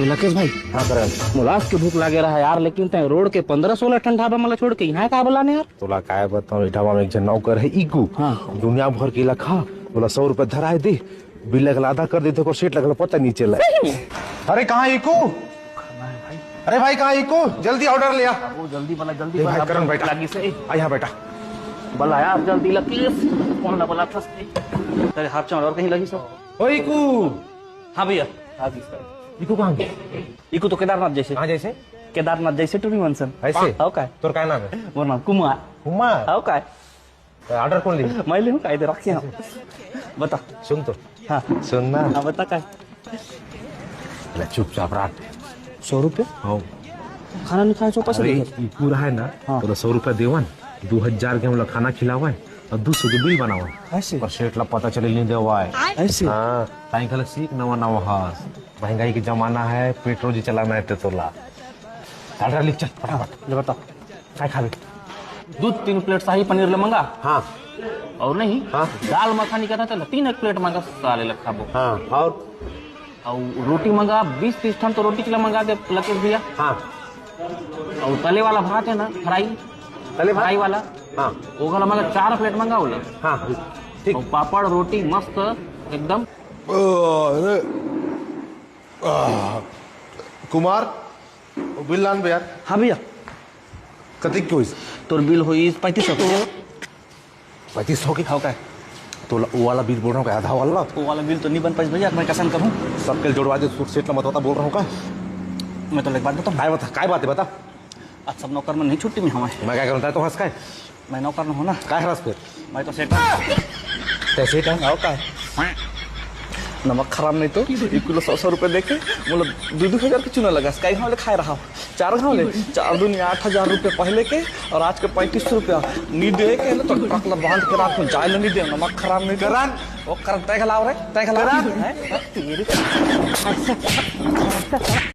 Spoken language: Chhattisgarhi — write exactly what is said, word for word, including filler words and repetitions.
लकेश भाई, हाँ करण। मोला आज के भूख लागे रहा यार, लेकिन तैं रोड के पंद्रह सोलह ठन ढाबा मन ला छोड़ के इहाँ का बलाने यार? तोला काय बताऊं, ए ढाबा में एक झन नौकर है इकू। हाँ। दुनिया भर के ला खा, बोला सौ रुपया धराए दे, बिल लगला आधा कर देथे, ओकर सेठ लगला पता नहीं चला। सही में? अरे कहाँ इकू? अरे भाई कहाँ इकू? जल्दी ऑर्डर ले आ। वो जल्दी वाला, जल्दी ए भाई वाला, करण भूख बैठा। लागी से। आ यहाँ बैठा। बला यार जल्दी लकेश, कौन ला बला थस? अरे हाफ चाउर और कहीं लगी सो। ओ इकू। हाँ भैया। हाँ जी सर। इकू कहाँ गए? इकू तो केदारनाथ जैसे। कहाँ जैसे? केदारनाथ जैसे टूरी मंसन। ऐसे? हाँ, काय? तोर का नाम है? मोर नाम कुमार। कुमार? हाँ, काय? तो ऑर्डर कौन ले? मैं ले हूँ, काय दे रखे हम। बता। सुन तो। हाँ। सुन ना। हाँ, बता काय? ले चुपचाप राख। सौ रुपये? हाँ। खाना नहीं खाए, सौ पैसे अरे, दे दे। ये पूरा है ना, हाँ। तो सौ रुपया देवन, दो हजार के हमला खाना खिलावन और दो सौ के बिल बनावन। ऐसे? पर सेठ ला पता चले नहीं देवाय। ऐसे? हाँ, ताई खलक सीख नवा नवा हस। महंगाई के जमाना है, पेट्रोल जी चलाना है तो तोला। ऑर्डर लिख चल, फटाफट। ले बता। काय खाबे? दू तीन प्लेट शाही पनीर ले मंगा। हाँ। और नहीं, हाँ। दाल मखानी कहता चल, तीन एक प्लेट मंगा, साले ला खाबो। हाँ, और? और रोटी मंगा, बीस तीस ठन तो रोटी के लिए मंगा दे, लकेश भैया। हाँ। और तले वाला भात है ना, फ्राई, तले भात? फ्राई वाला। हाँ। वो वाला मंगा, चार प्लेट मंगा बोला। हाँ, ठीक। और पापड़, रोटी मस्त एकदम। अरे, आ, कुमार, वो बिल लान बे यार। हाँ भैया। कतिक के होइस? तोर बिल होइस पैंतीस सौ के। पैंतीस सौ के? हाँ, काय? तो ला-, वो वाला बिल बोल रहा हूँ, आधा वाला। वो वाला बिल तो नहीं बन पाइस भैया, मैं कैसन करूँ? सबके जोड़वा दे, सूट सेट ला मत बता, बोल रहा हूँ का? मैं तो एक बात बताऊँ? काय बता, काय बात है, बता। आज सब नौकर मन नहीं छुट्टी में हवय। मैं काय करूँ, तैं तो हंस काय? मैं नौकर न हूँ ना। काय हरस फिर? मैं तो सेठ हूँ। तैं सेठ है? आओ काय? नमक खराब नहीं तो, इकू ला सौ सौ रुपये देके, मतलब दो दो हजार के चूना लगा, कई घाव ले खाए रहा, चार घाव ले, चार दूनी आठ हजार रुपये पहले के, और आज के पैंतीस सौ रुपया नी दे के ना, तो ट्रक ला बांध के राख में जाए ले नी दे, नमक खराब नहीं तो। करण। वो करण, तैं खिलाओ रे, तैं खिलाओ। करण। हैं? तेरी